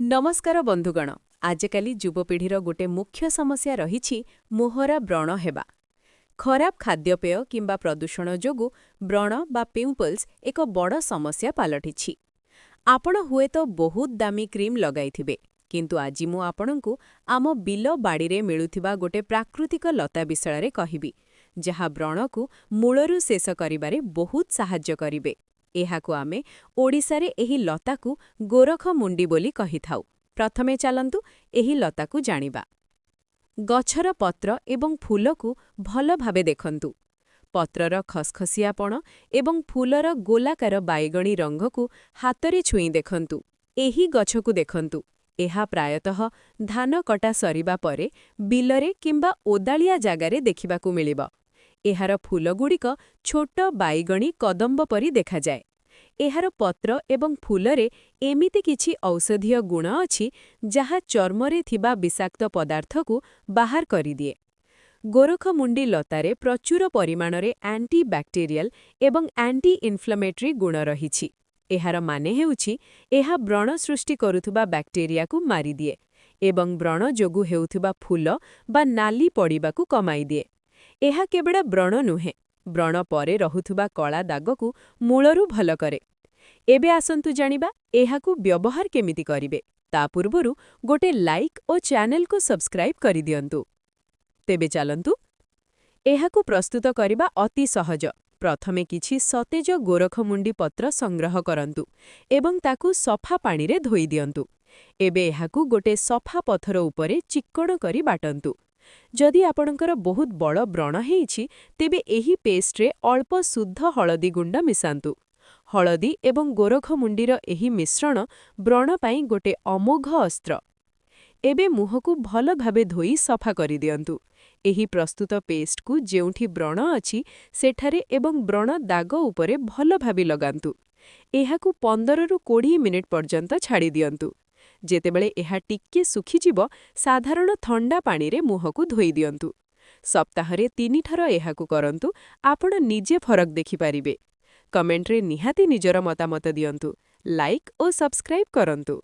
ନମସ୍କାର ବନ୍ଧୁଗଣ। ଆଜିକାଲି ଯୁବପିଢ଼ିର ଗୋଟେ ମୁଖ୍ୟ ସମସ୍ୟା ରହିଛି ମୁହଁର ବ୍ରଣ ହେବା। ଖରାପ ଖାଦ୍ୟପେୟ କିମ୍ବା ପ୍ରଦୂଷଣ ଯୋଗୁଁ ବ୍ରଣ ବା ପିମ୍ପଲ୍ସ ଏକ ବଡ଼ ସମସ୍ୟା ପାଲଟିଛି। ଆପଣ ହୁଏତ ବହୁତ ଦାମୀ କ୍ରିମ୍ ଲଗାଇଥିବେ, କିନ୍ତୁ ଆଜି ମୁଁ ଆପଣଙ୍କୁ ଆମ ବିଲ ବାଡ଼ିରେ ମିଳୁଥିବା ଗୋଟେ ପ୍ରାକୃତିକ ଲତା ବିଷୟରେ କହିବି, ଯାହା ବ୍ରଣକୁ ମୂଳରୁ ଶେଷ କରିବାରେ ବହୁତ ସାହାଯ୍ୟ କରିବେ। ଏହାକୁ ଆମେ ଓଡ଼ିଶାରେ ଏହି ଲତାକୁ ଗୋରଖମୁଣ୍ଡି ବୋଲି କହିଥାଉ। ପ୍ରଥମେ ଚାଲନ୍ତୁ ଏହି ଲତାକୁ ଜାଣିବା। ଗଛର ପତ୍ର ଏବଂ ଫୁଲକୁ ଭଲ ଭାବେ ଦେଖନ୍ତୁ। ପତ୍ରର ଖସଖସିଆପଣ ଏବଂ ଫୁଲର ଗୋଲାକାର ବାଇଗଣୀ ରଙ୍ଗକୁ ହାତରେ ଛୁଇଁ ଦେଖନ୍ତୁ। ଏହି ଗଛକୁ ଦେଖନ୍ତୁ। ଏହା ପ୍ରାୟତଃ ଧାନ କଟା ସରିବା ପରେ ବିଲରେ କିମ୍ବା ଓଦାଳିଆ ଜାଗାରେ ଦେଖିବାକୁ ମିଳିବ। ଏହାର ଫୁଲଗୁଡ଼ିକ ଛୋଟ ବାଇଗଣୀ କଦମ୍ବ ପରି ଦେଖାଯାଏ। ଏହାର ପତ୍ର ଏବଂ ଫୁଲରେ ଏମିତି କିଛି ଔଷଧୀୟ ଗୁଣ ଅଛି, ଯାହା ଚର୍ମରେ ଥିବା ବିଷାକ୍ତ ପଦାର୍ଥକୁ ବାହାର କରିଦିଏ। ଗୋରଖମୁଣ୍ଡି ଲତାରେ ପ୍ରଚୁର ପରିମାଣରେ ଆଣ୍ଟି ବ୍ୟାକ୍ଟେରିଆଲ ଏବଂ ଆଣ୍ଟି ଇନଫ୍ଲାମେଟରୀ ଗୁଣ ରହିଛି। ଏହାର ମାନେ ହେଉଛି, ଏହା ବ୍ରଣ ସୃଷ୍ଟି କରୁଥିବା ବ୍ୟାକ୍ଟେରିଆକୁ ମାରିଦିଏ ଏବଂ ବ୍ରଣ ଯୋଗୁଁ ହେଉଥିବା ଫୁଲ ବା ନାଲି ପଡ଼ିବାକୁ କମାଇଦିଏ। ଏହା କେବଳ ବ୍ରଣ ନୁହେଁ, ବ୍ରଣ ପରେ ରହୁଥିବା କଳା ଦାଗକୁ ମୂଳରୁ ଭଲ କରେ। ଏବେ ଆସନ୍ତୁ ଜାଣିବା ଏହାକୁ ବ୍ୟବହାର କେମିତି କରିବେ। ତା ପୂର୍ବରୁ ଗୋଟେ ଲାଇକ୍ ଓ ଚ୍ୟାନେଲକୁ ସବସ୍କ୍ରାଇବ୍ କରିଦିଅନ୍ତୁ। ତେବେ ଚାଲନ୍ତୁ। ଏହାକୁ ପ୍ରସ୍ତୁତ କରିବା ଅତି ସହଜ। ପ୍ରଥମେ କିଛି ସତେଜ ଗୋରଖମୁଣ୍ଡି ପତ୍ର ସଂଗ୍ରହ କରନ୍ତୁ ଏବଂ ତାକୁ ସଫା ପାଣିରେ ଧୋଇ ଦିଅନ୍ତୁ। ଏବେ ଏହାକୁ ଗୋଟେ ସଫା ପଥର ଉପରେ ଚିକ୍କଣ କରି ବାଟନ୍ତୁ। ଯଦି ଆପଣଙ୍କର ବହୁତ ବଡ଼ ବ୍ରଣ ହେଇଛି, ତେବେ ଏହି ପେଷ୍ଟରେ ଅଳ୍ପ ଶୁଦ୍ଧ ହଳଦୀ ଗୁଣ୍ଡ ମିଶାନ୍ତୁ। ହଳଦୀ ଏବଂ ଗୋରଖମୁଣ୍ଡିର ଏହି ମିଶ୍ରଣ ବ୍ରଣ ପାଇଁ ଗୋଟେ ଅମୋଘ ଅସ୍ତ୍ର। ଏବେ ମୁହଁକୁ ଭଲ ଭାବେ ଧୋଇ ସଫା କରିଦିଅନ୍ତୁ। ଏହି ପ୍ରସ୍ତୁତ ପେଷ୍ଟକୁ ଯେଉଁଠି ବ୍ରଣ ଅଛି ସେଠାରେ ଏବଂ ବ୍ରଣ ଦାଗ ଉପରେ ଭଲ ଭାବେ ଲଗାନ୍ତୁ। ଏହାକୁ 15ରୁ 20 ମିନିଟ୍ ପର୍ଯ୍ୟନ୍ତ ଛାଡ଼ି ଦିଅନ୍ତୁ। ଯେତେବେଳେ ଏହା ଟିକେ ଶୁଖିଯିବ, ସାଧାରଣ ଥଣ୍ଡା ପାଣିରେ ମୁହଁକୁ ଧୋଇ ଦିଅନ୍ତୁ। ସପ୍ତାହରେ ତିନିଥର ଏହାକୁ କରନ୍ତୁ। ଆପଣ ନିଜେ ଫରକ ଦେଖିପାରିବେ। କମେଣ୍ଟରେ ନିହାତି ନିଜର ମତାମତ ଦିଅନ୍ତୁ। ଲାଇକ୍ ଓ ସବସ୍କ୍ରାଇବ୍ କରନ୍ତୁ।